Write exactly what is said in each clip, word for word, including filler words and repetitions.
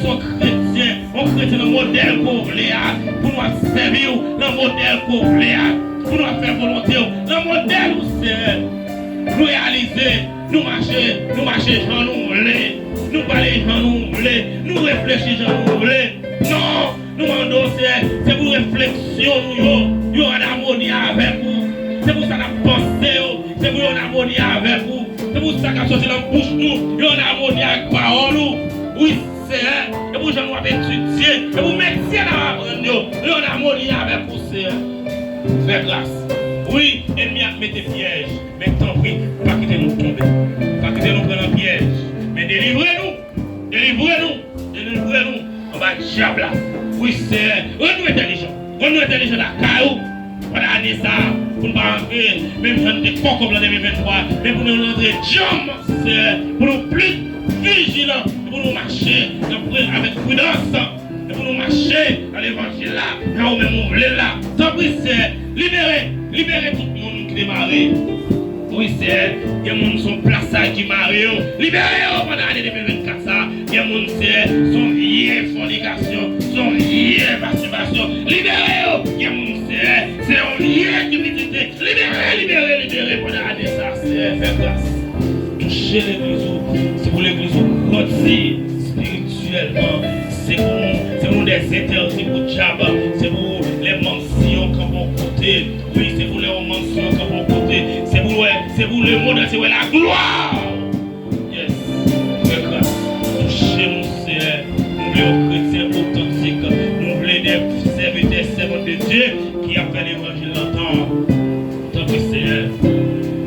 Yon kretyen, yon kretyen nan modèl ke w vle a, pou nou ap sèvi w nan modèl ke w vle a, pou nou ap fè volonte w nan modèl ou, Senyè. Nou reyalize, nou mache, nou mache jan nou vle, nou pale jan nou vle, nou reflechi jan nou vle. Non, nou mande w, Senyè, se pou refleksyon nou yo, yo an amoni avèk ou. Se pou sa n ap panse yo, se pou yo an amoni avèk ou. Se pou sa k ap soti nan bouch nou, yo an amoni ak pawòl ou. Wi, Senyè, e pou jan nou ap etidye, e pou metye n ap aprann yo, yo an amoni avèk ou, Senyè. Fè gras. Wi, ènmi ap mete pyèj, men tanpri, pa kite nou tonbe. Pa kite nou pran nan pyèj, men delivre nou, delivre nou, delivre nou anba dyab la. Wi, Senyè, rann nou entèlijan. Rann nou entèlijan lakay ou pandan ane sa a, pou nou pa rantre menm jan nou te kòkòb lan de mil venntwa, men pou nou rantre djanm, Senyè, pou nou pli vijilan, pou nou mache nan pre-, avèk pridans, e pou nou mache nan levanjil la, jan ou menm ou vle l la. Tanpri, Senyè, libere, libere tout moun ki te mare. Wi, Senyè, gen moun se yon plasay ki mare yo. Libere yo pandan ane de mil vennkat sa. Gen moun, Senyè, se yon vye fònikasyon, se yon vye mastibasyon. Libere yo. Gen moun, Senyè, se yon vye kipitite. Libere, libere, libere pandan ane sa, Senyè. Fè gras. Touche legliz ou. Se pou legliz ou grandi espirityèlman. Se pou nou, se pou nou dè entèdi pou dyab. Se pou lè mank Siyon kanpe yon kote. Wi, se pou lè yon mank Siyon kanpe yon kote. Se pou wè, se pou lemonn antye wè laglwa. Yes. Fè gras. Touche nou, Senyè. Nou vle yon kretyen otantik. Nou vle de sèvitè, sèvant de Dye ki ap fè levanjil lan tan. Tanpri, Senyè.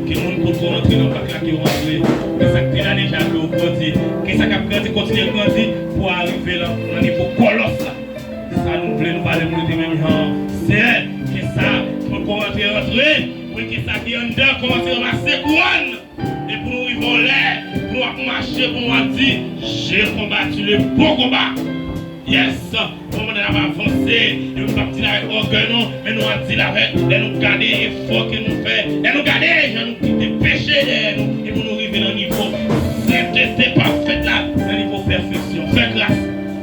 Ke moun potko rantre nan pak la, ke yo rantre. Ke sa k te la deja, ke yo grandi. Ke sa k ap grandi, kontinye grandi pou arive lan, nan nivo kòlòs la. Sa nou vle, nou pa vle pou nou te menm jan. Senyè, ke sa ki potko rantre, rantre. Wi, ke sa ki anndan kòmanse ranmase kouwòn. E pou nou rive yon lè, pou nou ap mache, pou nou ap di, j'ai combattu le bon combat. Yes! Bon, pandan n ap avanse, e nou p ap di l avèk ògèy, non, men nou ap di l avèk, lè nou gade efò ke nou fè, lè nou gade jan nou kite peche dèyè nou, e pou nou rive nan nivo sentete pafèt la, nan nivo pèfeksyon. Fè gras,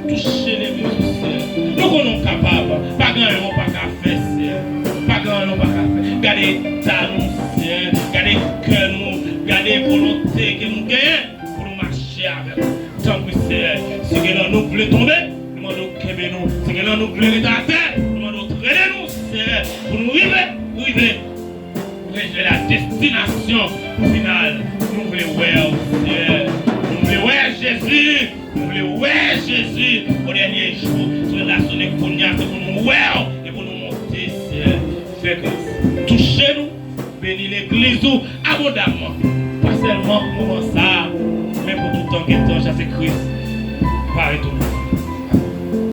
touche legliz ou, Senyè. Nou konnen w kapab, pa gen anyen w pa ka fè, Senyè. Pa gen anyen w pa ka fè. Gade eta nou, Senyè. Gade kè nou, gade volonte ke nou genyen pou nou mache avèk ou. Tanpri, Senyè, si gen nan nou k vle tonbe, nou mande w kenbe nou. Si gen nan nou k vle rete atè, nou mande w trennen nou, Senyè, pou nou rive, rive, rive la destinasyon final. Nou vle wè w, Senyè. Nou vle wè Jezi. Nou vle wè Jezi o dènye jou. Sou la sonnen kounye a, se pou nou wè w e pou nou monte, Senyè. Fè gras. Touche nou. Beni legliz ou abondamman, pa sèlman pou moman sa a, men pou tout tan gen tan, jan se Kris pa retounen.